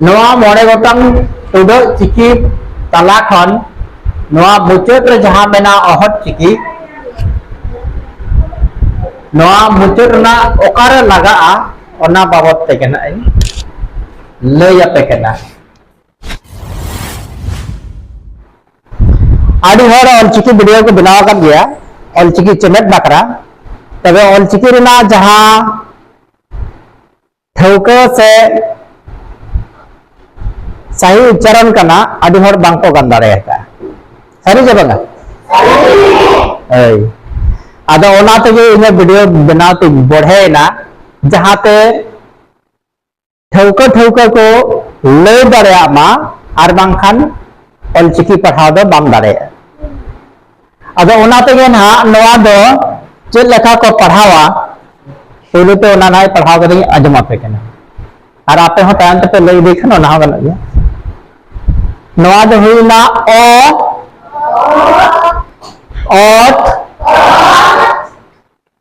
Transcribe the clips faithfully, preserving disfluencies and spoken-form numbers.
ᱱᱚᱣᱟ ᱢᱚᱬᱮ ᱜᱚᱴᱟᱝ ᱴᱩᱰᱟᱹᱜ ᱪᱤᱠᱤ ᱛᱟᱞᱟ ᱠᱷᱚᱱ ᱱᱚᱣᱟ ᱢᱩᱪᱟᱹᱫ ᱨᱮ ᱡᱟᱦᱟᱸ ᱢᱮᱱᱟᱜᱼᱟ ᱚᱦᱚᱫ ᱪᱤᱠᱤ, ᱱᱚᱣᱟ ᱢᱩᱪᱟᱹᱫ ᱨᱮᱱᱟᱜ ᱚᱠᱟᱨᱮ ᱞᱟᱜᱟᱜᱼᱟ, ᱚᱱᱟ ᱵᱟᱵᱚᱫ ᱛᱮᱜᱮ ᱱᱟᱜ ᱤᱧ ᱞᱟᱹᱭ ᱟᱯᱮ ᱠᱟᱱᱟ᱾ ᱟᱹᱰᱤ ᱦᱚᱲ ᱚᱞᱪᱤᱠᱤ ᱵᱷᱤᱰᱤᱭᱳ ᱠᱚ ᱵᱮᱱᱟᱣ ᱟᱠᱟᱫ ᱜᱮᱭᱟ ᱚᱞᱪᱤᱠᱤ ᱪᱮᱢᱮᱫ ᱵᱟᱠᱷᱨᱟ, ᱛᱚᱵᱮ ᱚᱞᱪᱤᱠᱤ ᱨᱮᱱᱟᱜ ᱡᱟᱦᱟᱸ ᱴᱷᱟᱹᱣᱠᱟᱹ ᱥᱮ ᱥᱟᱹᱦᱤ ᱩᱪᱪᱟᱨᱚᱱ ᱠᱟᱱᱟ, ᱟᱹᱰᱤ ᱦᱚᱲ ᱵᱟᱝᱠᱚ ᱜᱟᱱ ᱫᱟᱲᱮ ᱟᱠᱟᱫᱼᱟ᱾ ᱥᱟᱹᱨᱤ ᱥᱮ ᱵᱟᱝᱟ? ᱦᱳᱭ᱾ ᱟᱫᱚ ᱚᱱᱟ ᱛᱮᱜᱮ ᱤᱧᱟᱹᱜ ᱵᱷᱤᱰᱤᱭᱳ ᱵᱮᱱᱟᱣ ᱛᱤᱧ ᱵᱚᱲᱦᱮᱭᱮᱱᱟ, ᱡᱟᱦᱟᱸᱛᱮ ᱴᱷᱟᱹᱣᱠᱟᱹ ᱴᱷᱟᱹᱣᱠᱟᱹ ᱠᱚ ᱞᱟᱹᱭ ᱫᱟᱲᱮᱭᱟᱜ ᱢᱟ, ᱟᱨ ᱵᱟᱝᱠᱷᱟᱱ ᱚᱞᱪᱤᱠᱤ ᱯᱟᱲᱦᱟᱣ ᱫᱚ ᱵᱟᱢ ᱫᱟᱲᱮᱭᱟᱜᱼᱟ᱾ ᱟᱫᱚ ᱚᱱᱟ ᱛᱮᱜᱮ ᱱᱟᱦᱟᱜ ᱱᱚᱣᱟ ᱫᱚ ᱪᱮᱫ ᱞᱮᱠᱟ ᱠᱚ ᱯᱟᱲᱦᱟᱣᱟ, ᱯᱳᱭᱞᱳ ᱛᱮ ᱚᱱᱟ ᱱᱟᱦᱟᱜ ᱯᱟᱲᱦᱟᱣ ᱠᱟᱛᱮᱧ ᱟᱸᱡᱚᱢ ᱟᱯᱮ ᱠᱟᱱᱟ, ᱟᱨ ᱟᱯᱮ ᱦᱚᱸ ᱛᱟᱭᱚᱢ ᱛᱮᱯᱮ ᱞᱟᱹᱭ ᱤᱫᱤ ᱠᱷᱟᱱ ᱚᱱᱟ ᱦᱚᱸ ᱜᱟᱱᱚᱜ ᱜᱮᱭᱟ᱾ ᱱᱚᱣᱟ ᱫᱚ ᱦᱩᱭᱱᱟ ᱚ, ᱚᱛ,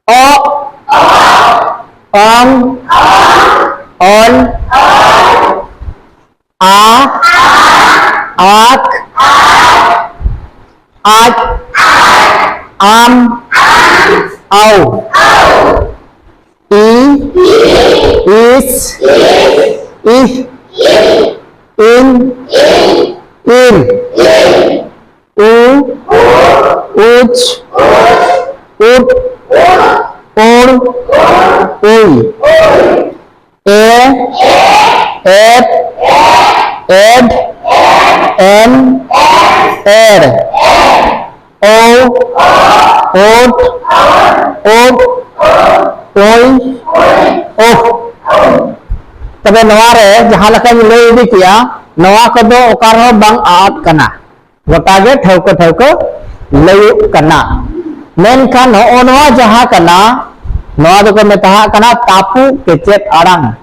ᱚᱜ, ᱚᱝ, ᱚᱞ, ᱟ, ᱟᱠ, ᱟᱡ, ᱟᱢ, ᱟᱣ, ᱤ, ᱤᱥ, ᱤᱦ, ᱤᱧ, ᱤᱨ, ᱩ, ᱩᱪ, ᱩᱫ, ᱩᱲ, ᱩᱭ, ᱮ, ᱮᱫ, ᱮᱰ, ᱮᱢ, ᱮᱲ, ᱳ, ᱳᱴ, ᱳᱯ, ᱳᱭ, ᱳᱦ᱾ ᱛᱚᱵᱮ ᱱᱚᱣᱟ ᱨᱮ ᱡᱟᱦᱟᱸ ᱞᱮᱠᱟᱧ ᱞᱟᱹᱭ ᱤᱫᱤ ᱠᱮᱜᱼᱟ, ᱱᱚᱣᱟ ᱠᱚᱫᱚ ᱚᱠᱟ ᱨᱮᱦᱚᱸ ᱵᱟᱝ ᱟᱫ ᱠᱟᱱᱟ, ᱜᱚᱴᱟ ᱜᱮ ᱴᱷᱟᱹᱣᱠᱟᱹ ᱴᱷᱟᱹᱣᱠᱟᱹ ᱞᱟᱹᱭᱚᱜ ᱠᱟᱱᱟ᱾ ᱢᱮᱱᱠᱷᱟᱱ ᱱᱚᱜᱼᱚ ᱱᱚᱣᱟ ᱡᱟᱦᱟᱸ ᱠᱟᱱᱟ, ᱱᱚᱣᱟ ᱫᱚᱠᱚ ᱢᱮᱛᱟᱜ ᱠᱟᱱᱟ ᱛᱟᱹᱯᱩ ᱠᱮᱪᱮᱫ ᱟᱲᱟᱝ᱾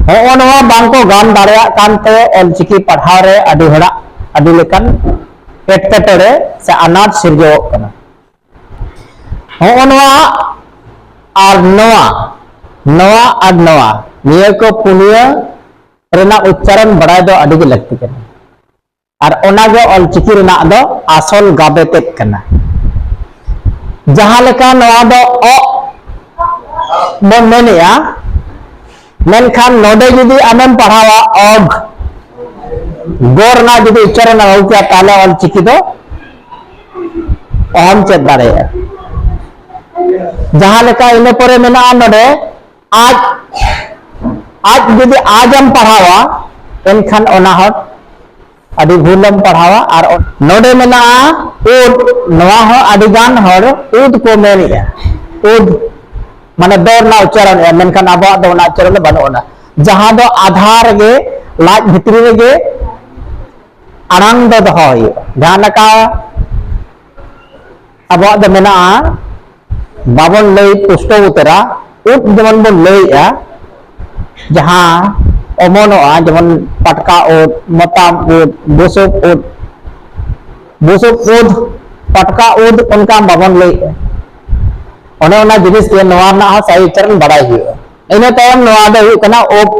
ᱦᱚᱸᱜᱼᱚ ᱱᱚᱣᱟ ᱵᱟᱝᱠᱚ ᱜᱟᱱ ᱫᱟᱲᱮᱭᱟᱜ ᱠᱟᱱᱛᱮ ᱚᱞᱪᱤᱠᱤ ᱯᱟᱲᱦᱟᱣ ᱨᱮ ᱟᱹᱰᱤ ᱦᱚᱲᱟᱜ ᱟᱹᱰᱤ ᱞᱮᱠᱟᱱ ᱮᱴᱠᱮᱴᱚᱬᱮ ᱥᱮ ᱟᱱᱟᱴ ᱥᱤᱨᱡᱟᱹᱣᱚᱜ ᱠᱟᱱᱟ᱾ ᱦᱚᱸᱜᱼᱚ ᱱᱚᱣᱟ ᱟᱨ ᱱᱚᱣᱟ, ᱱᱚᱣᱟ ᱟᱨ ᱱᱚᱣᱟ, ᱱᱤᱭᱟᱹ ᱠᱚ ᱯᱩᱱᱭᱟᱹ ᱨᱮᱱᱟᱜ ᱩᱪᱪᱟᱨᱚᱱ ᱵᱟᱲᱟᱭ ᱫᱚ ᱟᱹᱰᱤ ᱜᱮ ᱞᱟᱹᱠᱛᱤ ᱠᱟᱱᱟ᱾ ᱟᱨ ᱚᱱᱟᱜᱮ ᱚᱞᱪᱤᱠᱤ ᱨᱮᱱᱟᱜ ᱫᱚ ᱟᱥᱚᱞ ᱜᱟᱵᱮ ᱛᱮᱫ ᱠᱟᱱᱟ᱾ ᱡᱟᱦᱟᱸ ᱞᱮᱠᱟ ᱱᱚᱣᱟ ᱫᱚ ᱚᱜ ᱵᱚᱱ ᱢᱮᱱᱮᱜᱼᱟ, ᱢᱮᱱᱠᱷᱟᱱ ᱱᱚᱰᱮ ᱡᱩᱫᱤ ᱟᱢᱮᱢ ᱯᱟᱲᱦᱟᱣᱟ ᱚᱜᱽ, ᱜᱚ ᱨᱮᱱᱟᱜ ᱡᱩᱫᱤ ᱩᱪᱪᱟᱨᱚᱱ ᱮᱢ ᱟᱹᱜᱩ ᱠᱮᱭᱟ, ᱛᱟᱦᱞᱮ ᱚᱞᱪᱤᱠᱤ ᱫᱚ ᱚᱦᱚᱢ ᱪᱮᱫ ᱫᱟᱲᱮᱭᱟᱜᱼᱟ᱾ ᱡᱟᱦᱟᱸ ᱞᱮᱠᱟ ᱤᱱᱟᱹ ᱯᱚᱨᱮ ᱢᱮᱱᱟᱜᱼᱟ ᱱᱚᱰᱮ ᱟᱡ, ᱟᱡ ᱡᱩᱫᱤ ᱟᱡ ᱮᱢ ᱯᱟᱲᱦᱟᱣᱟ, ᱮᱱᱠᱷᱟᱱ ᱚᱱᱟ ᱦᱚᱸ ᱟᱹᱰᱤ ᱵᱷᱩᱞ ᱮᱢ ᱯᱟᱲᱦᱟᱣᱟ᱾ ᱟᱨ ᱱᱚᱰᱮ ᱢᱮᱱᱟᱜᱼᱟ ᱩᱫ, ᱱᱚᱣᱟ ᱦᱚᱸ ᱟᱹᱰᱤ ᱜᱟᱱ ᱦᱚᱲ ᱩᱫ ᱠᱚ ᱢᱮᱱᱮᱜᱼᱟ, ᱩᱫ ᱢᱟᱱᱮ ᱫᱚ ᱨᱮᱱᱟᱜ ᱩᱪᱪᱟᱨᱚᱱᱮᱜᱼᱟ, ᱢᱮᱱᱠᱷᱟᱱ ᱟᱵᱚᱣᱟᱜ ᱫᱚ ᱚᱱᱟ ᱩᱪᱪᱟᱨᱚᱱ ᱫᱚ ᱵᱟᱹᱱᱩᱜ ᱟᱱᱟ᱾ ᱡᱟᱦᱟᱸ ᱫᱚ ᱟᱫᱷᱟ ᱨᱮᱜᱮ, ᱞᱟᱡ ᱵᱷᱤᱛᱨᱤ ᱨᱮᱜᱮ ᱟᱲᱟᱝ ᱫᱚ ᱫᱚᱦᱚ ᱦᱩᱭᱩᱜᱼᱟ᱾ ᱡᱟᱦᱟᱸ ᱞᱮᱠᱟ ᱟᱵᱚᱣᱟᱜ ᱫᱚ ᱢᱮᱱᱟᱜᱼᱟ, ᱵᱟᱵᱚᱱ ᱞᱟᱹᱭ ᱯᱩᱥᱴᱟᱹᱣ ᱩᱛᱟᱹᱨᱟ, ᱩᱫ ᱡᱮᱢᱚᱱ ᱵᱚᱱ ᱞᱟᱹᱭᱮᱜᱼᱟ, ᱡᱟᱦᱟᱸ ᱚᱢᱚᱱᱚᱜᱼᱟ, ᱡᱮᱢᱚᱱ ᱯᱟᱴᱠᱟ ᱩᱫ, ᱢᱚᱛᱟᱢ ᱩᱫ, ᱵᱩᱥᱩᱵ ᱩᱫ, ᱵᱩᱥᱩᱵ ᱩᱫ, ᱯᱟᱴᱠᱟ ᱩᱫ, ᱚᱱᱠᱟ ᱵᱟᱵᱚᱱ ᱞᱟᱹᱭᱮᱜᱼᱟ᱾ ᱚᱱᱮ ᱚᱱᱟ ᱡᱤᱱᱤᱥ ᱜᱮ ᱱᱚᱣᱟ ᱨᱮᱱᱟᱜ ᱦᱚᱸ ᱥᱟᱦᱤ ᱩᱪᱪᱟᱨᱚᱱ ᱵᱟᱲᱟᱭ ᱦᱩᱭᱩᱜᱼᱟ᱾ ᱤᱱᱟᱹ ᱛᱟᱭᱚᱢ ᱱᱚᱣᱟ ᱫᱚ ᱦᱩᱭᱩᱜ ᱠᱟᱱᱟ ᱳᱯ᱾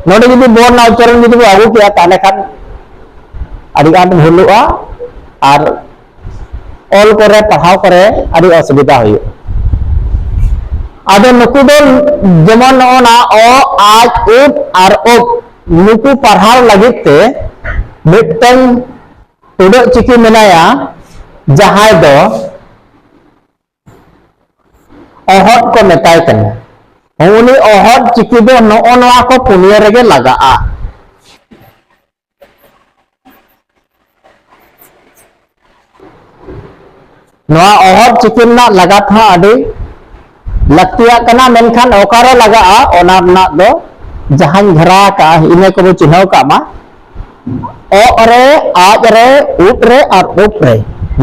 ᱱᱚᱰᱮ ᱡᱩᱫᱤ ᱵᱚ ᱨᱮᱱᱟᱜ ᱩᱪᱪᱟᱨᱚᱱ ᱡᱩᱫᱤ ᱵᱚ ᱟᱹᱜᱩ ᱠᱮᱭᱟ, ᱛᱟᱦᱞᱮ ᱠᱷᱟᱱ ᱟᱹᱰᱤ ᱟᱸᱴ ᱵᱷᱩᱞᱩᱜᱼᱟ ᱟᱨ ᱚᱞ ᱠᱚᱨᱮ, ᱯᱟᱲᱦᱟᱣ ᱠᱚᱨᱮ ᱟᱹᱰᱤ ᱚᱥᱩᱵᱤᱫᱷᱟ ᱦᱩᱭᱩᱜᱼᱟ᱾ ᱟᱫᱚ ᱱᱩᱠᱩ ᱫᱚ ᱡᱮᱢᱚᱱ ᱱᱚᱜᱼᱚ ᱱᱟ ᱚ, ᱟᱡ, ᱩᱫ ᱟᱨ ᱳᱯ, ᱱᱩᱠᱩ ᱯᱟᱲᱦᱟᱣ ᱞᱟᱹᱜᱤᱫ ᱛᱮ ᱢᱤᱫᱴᱟᱝ ᱴᱩᱰᱟᱹᱜ ᱪᱤᱠᱤ ᱢᱮᱱᱟᱭᱟ, ᱡᱟᱦᱟᱸᱭ ᱫᱚ ᱚᱦᱚᱫ ᱠᱚ ᱢᱮᱛᱟᱭ ᱠᱟᱱᱟ᱾ ᱩᱱᱤ ᱚᱦᱚᱫ ᱪᱤᱠᱤ ᱫᱚ ᱱᱚᱜᱼᱚ ᱱᱚᱣᱟ ᱠᱚ ᱯᱩᱱᱭᱟᱹ ᱨᱮᱜᱮ ᱞᱟᱜᱟᱜᱼᱟ᱾ ᱱᱚᱣᱟ ᱚᱦᱚᱫ ᱪᱤᱠᱤ ᱨᱮᱱᱟᱜ ᱞᱟᱜᱟᱛ ᱦᱚᱸ ᱟᱹᱰᱤ ᱞᱟᱹᱠᱛᱤᱭᱟᱜ ᱠᱟᱱᱟ, ᱢᱮᱱᱠᱷᱟᱱ ᱚᱠᱟᱨᱮ ᱞᱟᱜᱟᱜᱼᱟ, ᱚᱱᱟ ᱨᱮᱱᱟᱜ ᱫᱚ ᱡᱟᱦᱟᱸᱧ ᱜᱷᱮᱨᱟ ᱟᱠᱟᱜᱼᱟ, ᱤᱱᱟᱹ ᱠᱚᱵᱚ ᱪᱤᱱᱦᱟᱹᱣ ᱠᱟᱜ ᱢᱟ᱾ ᱚᱜ ᱨᱮ, ᱟᱡ ᱨᱮ, ᱩᱫ ᱨᱮ ᱟᱨ ᱩᱯ ᱨᱮ,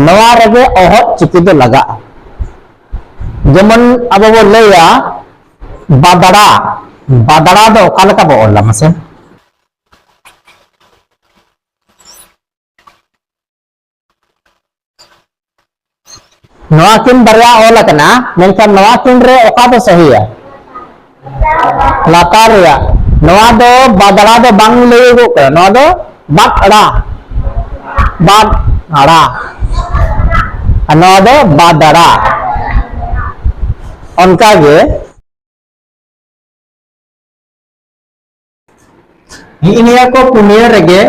ᱱᱚᱣᱟ ᱨᱮᱜᱮ ᱚᱦᱚᱫ ᱪᱤᱠᱤ ᱫᱚ ᱞᱟᱜᱟᱜᱼᱟ᱾ ᱡᱮᱢᱚᱱ ᱟᱵᱚ ᱵᱚ ᱞᱟᱹᱭᱟ ᱵᱟᱫᱲᱟ, ᱵᱟᱫᱲᱟ ᱫᱚ ᱚᱠᱟ ᱞᱮᱠᱟ ᱵᱚ ᱚᱞᱟ ᱢᱟᱥᱮ? ᱱᱚᱣᱟ ᱠᱤᱱ ᱵᱟᱨᱭᱟ ᱚᱞ ᱟᱠᱟᱱᱟ, ᱢᱮᱱᱠᱷᱟᱱ ᱱᱚᱣᱟ ᱠᱤᱱ ᱨᱮ ᱚᱠᱟ ᱫᱚ ᱥᱟᱹᱦᱤᱭᱟ? ᱞᱟᱛᱟᱨ ᱨᱮᱭᱟᱜ᱾ ᱱᱚᱣᱟ ᱫᱚ ᱵᱟᱫᱽᱲᱟ ᱫᱚ ᱵᱟᱝ ᱞᱟᱹᱭᱚᱜᱚᱜ ᱠᱟᱱᱟ, ᱱᱚᱣᱟ ᱫᱚ ᱵᱟᱫᱽᱲᱟ, ᱵᱟᱫᱽᱲᱟ, ᱟᱨ ᱱᱚᱣᱟ ᱫᱚ ᱵᱟᱫᱽᱲᱟ᱾ ᱚᱱᱠᱟ ᱜᱮ ᱱᱤᱭᱟᱹ ᱠᱚ ᱯᱩᱱᱭᱟᱹ ᱨᱮᱜᱮ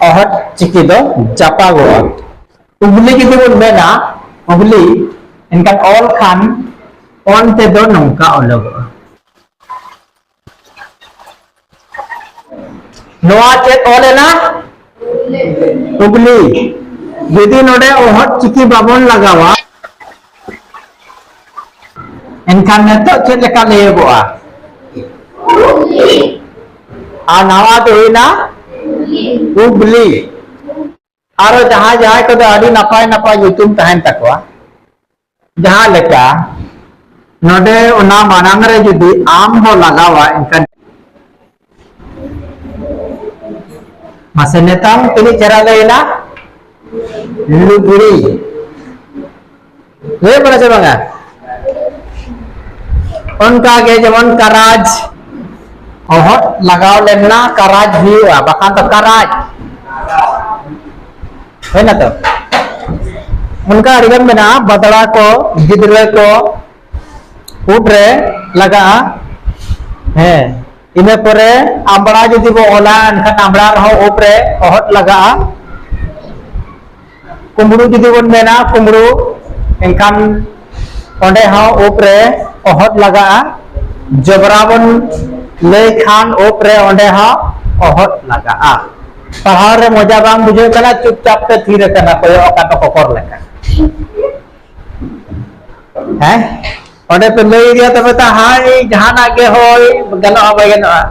ᱚᱦᱚᱫ ᱪᱤᱠᱤ ᱫᱚ ᱡᱟᱯᱟᱜᱚᱜᱼᱟ᱾ ᱩᱜᱽᱞᱤ ᱡᱩᱫᱤ ᱵᱚᱱ ᱢᱮᱱᱟ, ᱩᱜᱽᱞᱤ, ᱮᱱᱠᱷᱟᱱ ᱚᱞ ᱠᱷᱟᱱ ᱚᱱᱛᱮ ᱫᱚ ᱱᱚᱝᱠᱟ ᱚᱞᱚᱜᱚᱜᱼᱟ᱾ ᱱᱚᱣᱟ ᱪᱮᱫ ᱚᱞ ᱮᱱᱟ? ᱩᱜᱽᱞᱤ᱾ ᱡᱩᱫᱤ ᱱᱚᱰᱮ ᱚᱦᱚᱫ ᱪᱤᱠᱤ ᱵᱟᱵᱚᱱ ᱞᱟᱜᱟᱣᱟ, ᱮᱱᱠᱷᱟᱱ ᱱᱤᱛᱚᱜ ᱪᱮᱫ ᱞᱮᱠᱟ ᱞᱟᱹᱭᱚᱜᱚᱜᱼᱟ? ᱟᱨ ᱱᱟᱣᱟ ᱫᱚ ᱦᱩᱭᱱᱟ ᱩᱜᱽᱞᱤ᱾ ᱟᱨᱚ ᱡᱟᱦᱟᱸᱭ ᱡᱟᱦᱟᱸᱭ ᱠᱚᱫᱚ ᱟᱹᱰᱤ ᱱᱟᱯᱟᱭ ᱱᱟᱯᱟᱭ ᱧᱩᱛᱩᱢ ᱛᱟᱦᱮᱱ ᱛᱟᱠᱚᱣᱟ, ᱡᱟᱦᱟᱸ ᱞᱮᱠᱟ ᱱᱚᱰᱮ ᱚᱱᱟ ᱢᱟᱲᱟᱝ ᱨᱮ ᱡᱩᱫᱤ ᱟᱢ ᱵᱚ ᱞᱟᱜᱟᱣᱟ, ᱮᱱᱠᱷᱟᱱ ᱢᱟᱥᱮ ᱱᱮᱛᱟᱨ ᱛᱤᱱᱟᱹᱜ ᱪᱮᱦᱨᱟ ᱞᱟᱹᱭ ᱮᱱᱟ? ᱞᱩᱜᱽᱲᱤ᱾ ᱦᱩᱭᱩᱜ ᱠᱟᱱᱟ ᱥᱮ ᱵᱟᱝᱟ? ᱚᱱᱠᱟ ᱜᱮ ᱡᱮᱢᱚᱱ ᱠᱟᱨᱟᱡᱽ, ᱚᱦᱚᱫ ᱞᱟᱜᱟᱣ ᱞᱮᱱᱟ, ᱠᱟᱨᱟᱡᱽ ᱦᱩᱭᱩᱜᱼᱟ, ᱵᱟᱠᱷᱟᱱ ᱫᱚ ᱠᱟᱨᱟᱡᱽ᱾ ᱦᱩᱭᱱᱟ ᱛᱚ? ᱚᱱᱠᱟ ᱟᱹᱰᱤᱜᱟᱱ ᱢᱮᱱᱟᱜᱼᱟ, ᱵᱟᱫᱽᱲᱟ ᱠᱚ, ᱜᱤᱫᱽᱨᱟᱹ ᱠᱚ, ᱩᱵ ᱨᱮ ᱞᱟᱜᱟᱜᱼᱟ᱾ ᱦᱮᱸ, ᱤᱱᱟᱹ ᱯᱚᱨᱮ ᱟᱢᱵᱽᱲᱟ ᱡᱩᱫᱤ ᱵᱚ ᱚᱞᱟ, ᱮᱱᱠᱷᱟᱱ ᱟᱢᱵᱽᱲᱟ ᱨᱮᱦᱚᱸ ᱩᱵ ᱨᱮ ᱚᱦᱚᱫ ᱞᱟᱜᱟᱜᱼᱟ᱾ ᱠᱩᱢᱵᱽᱲᱩ ᱡᱩᱫᱤ ᱵᱚᱱ ᱢᱮᱱᱟ, ᱠᱩᱢᱵᱽᱲᱩ, ᱮᱱᱠᱷᱟᱱ ᱚᱸᱰᱮ ᱦᱚᱸ ᱩᱵ ᱨᱮ ᱚᱦᱚᱫ ᱞᱟᱜᱟᱜᱼᱟ᱾ ᱡᱚᱵᱽᱨᱟ ᱵᱚᱱ ᱞᱟᱹᱭ ᱠᱷᱟᱱ ᱩᱵ ᱨᱮ ᱚᱸᱰᱮ ᱦᱚᱸ ᱚᱦᱚᱫ ᱞᱟᱜᱟᱜᱼᱟ᱾ ᱯᱟᱲᱦᱟᱣ ᱨᱮ ᱢᱚᱡᱟ ᱵᱟᱝ ᱵᱩᱡᱷᱟᱹᱜ ᱠᱟᱱᱟ, ᱪᱩᱯᱪᱟᱯ ᱯᱮ ᱛᱷᱤᱨ ᱟᱠᱟᱱᱟ, ᱠᱚᱭᱚᱜ ᱟᱠᱟᱫ ᱠᱚᱠᱚᱨ ᱞᱮᱠᱟ᱾ ᱦᱮᱸ? ᱚᱸᱰᱮ ᱯᱮ ᱞᱟᱹᱭ ᱤᱫᱤᱭᱟ, ᱛᱚᱵᱮ ᱛᱚ, ᱦᱳᱭ, ᱡᱟᱦᱟᱱᱟᱜ ᱜᱮ ᱦᱳᱭ, ᱜᱟᱱᱚᱜᱼᱟ, ᱵᱟᱭ ᱜᱟᱱᱚᱜᱼᱟ?